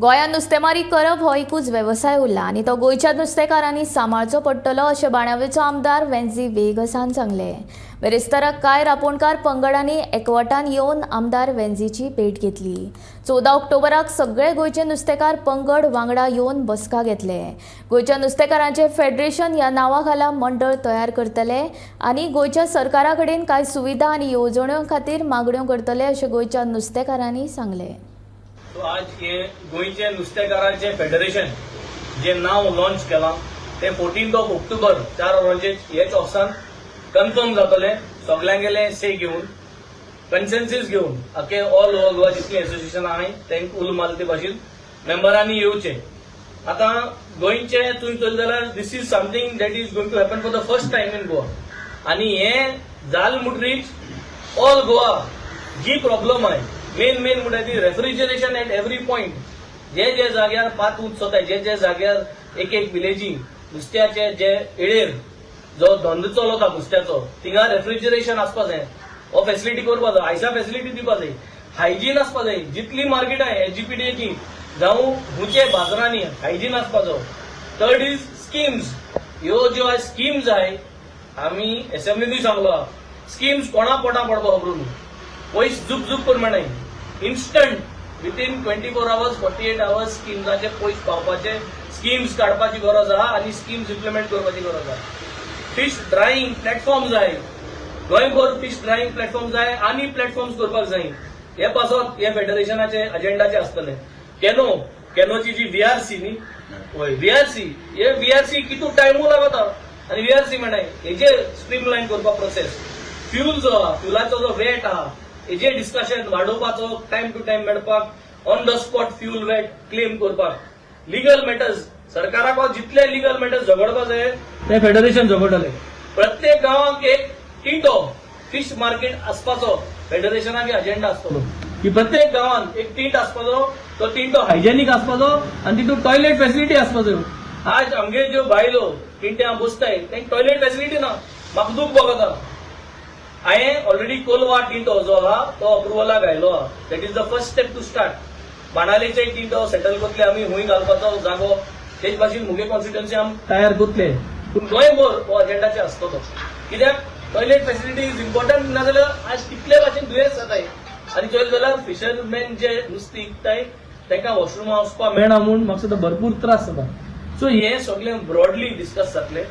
गोंयांत नुस्तेमारी करप हो एकूच वेवसाय उरला आनी तो गोंयच्या नुस्तेकारांनी सांबाळचो पडटलो अशें बाणावेचो आमदार वेन्झी वेगसान सांगलें. बिरेस्ताराक कांय रापोणकार पंगडांनी एकवटान येवन आमदार वेन्झीची भेट घेतली. 14 ऑक्टोबराक सगळे गोंयचे नुस्तेकार पंगड वांगडा येवन बसका घेतले. गोंयच्या नुस्तेकारांचे फेडरेशन ह्या नांवा खाला मंडळ तयार करतले आनी गोंयच्या सरकारा कडेन कांय सुविधा आनी येवजण्यो खातीर मागण्यो करतले अशें गोंयच्या नुस्तेकारांनी सांगलें. सो आज हे गोंयचे नुस्तेकारांचे फेडरेशन जे नांव लॉन्च केलां ते 14 ऑफ ऑक्टोबर 4 वरांचेर हेच ऑफिसान कन्फर्म जातलें, सगल्यांगेले से घेवन, कन्सेन्सीस घेवन. आखे ऑल ओवर गोवा जितलीं एसोसिएशन आहाय तांकां उलो मारले ते भाशेन मेंबरांनी येवचे. आतां गोंयचे तुमी चोयलें जाल्यार this is something that is going to happen for the first time in Goa. आनी हें जालें म्हणटरीच ऑल गोवा जी प्रॉब्लम आहे, मेन मेन म्हणटा ती रेफ्रिजरेशन एट एवरी पॉयंट. जे जे जाग्यार पात जाताय, जे जे जाग्यार एक एक विलेजी नुस्त्याचे जे एळेर जो धंदो चलता नुस्त्याचो, थिंगा रेफ्रिजरेशन आसपा जाय. हो फेसिलिटी करपा जाय, आयसा फेसिलिटी दिवपा जाय, हायजीन आसपा जाय. जितली मार्केट आहे एसजीपीडीएची जावं हुचे बाजारांनी हायजीन आसपा जाय. Third is schemes. ह्यो ज्यो आयज स्किम्स आहाय, आमी एसेंब्लीनूय सांगलो, स्किम्स कोणा पोटा पडपा खबर न्हू. पयस झुक झुक करून मेळनाय, instant within 24 hours, 48 hours स्किम्साचे पयस पावपाचे स्किम्स काडपाची गरज आहा आनी स्किम्स इम्प्लिमेंट करपाची गरज आहा. फिश ड्रायिंग प्लॅटफॉर्म जाय, गोंयभर फिश ड्रायिंग प्लॅटफॉर्म जाय आनी प्लॅटफॉर्म्स करपाक जाय. हे पासत हे फेडरेशनाचे अजेंडाचे आसतले. कॅनो, कॅनोची जी व्हीआरसी न्ही, हय, व्हीआरसी, हे व्हीआरसी कितू टायमू लागता आनी व्हीआरसी मेळनाय. हेजे स्ट्रीमलायन करपाक प्रोसेस. फ्युल जो आहा, फ्युलाचो जो वेट आहा, हेजे डिस्कशन वाडोवपाचो, टायम टू टायम मेळपाक, on the spot fuel VAT claim करपाक. लिगल मॅटर्स, सरकाराक जितले लिगल मॅटर्स झगडपा जाय ते फेडरेशन झगडटले. प्रत्येक गांवाक एक टिंटो फिश मार्केट आसपाचो फेडरेशनाक अजेंडा आसतलो की प्रत्येक गांवान एक टिंट आसपाचो, तो टिंटो हायजेनीक आसपाचो आनी तितून टॉयलेट फॅसिलिटी आसपाचो. आज आमगे ज्यो बायलो टिंट्या बसताय तांकां टॉयलेट फॅसिलिटी ना. म्हाका दूख भोगता. हांवें ऑलरेडी कोलवा टिंटो जो आहा तो अप्रुवलाक घायलो आहा. That is the first step to start. बाणालेचे टिंटो सेटल करतले आमी, हुंय घालपाचो जागो. तेच भाशेन मुगे कॉन्स्टिट्युन्सी आमी तयार करतले, पूण गोंयभर हो अजेंडाचे आसतलो, कित्याक टॉयलेट फॅसिलिटी is important. नाजाल्यार आज कितले भाशेन दुयेंस जाताय. आनी चोयलें जाल्यार फिशरमॅन जे नुस्तें विकताय तांकां वॉशरुमा वचपाक मेळना म्हूण म्हाका सुद्दां भरपूर त्रास जाता. सो हे सगळें ब्रॉडली डिस्कस जातले.